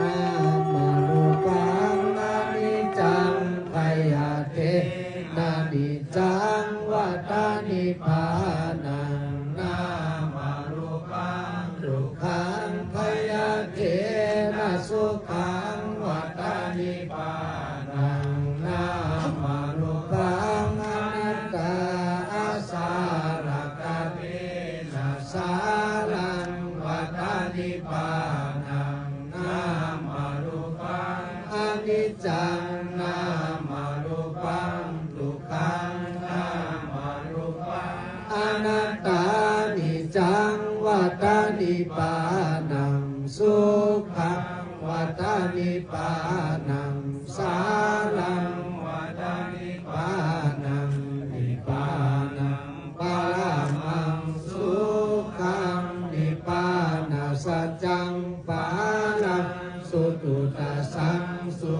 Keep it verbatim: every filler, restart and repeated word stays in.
nāmarūpaṃ aniccaṃ, khayathena niccaṃ vata nibbānaṃ. Nāmarūpaṃ dukkhaṃ, khayathena sukhaṃ vata nibbānaṃ. Nāmarūpaṃ anattā, asārakatvena sāraṃ vata nibbānaṃ. Nāmarūpaṃ aniccaṃ, nāmarūpaṃ dukkhaṃ, nāmarūpaṃ anattā, niccaṃ vata nibbānaṃ. Sukhaṃ vata nibbānaṃ, sāraṃ vata nibbānaṃ. Nibbānaṃ paramaṃ sukhaṃ, nibbānasaccaṃ paraṃ suddhassaṃsu.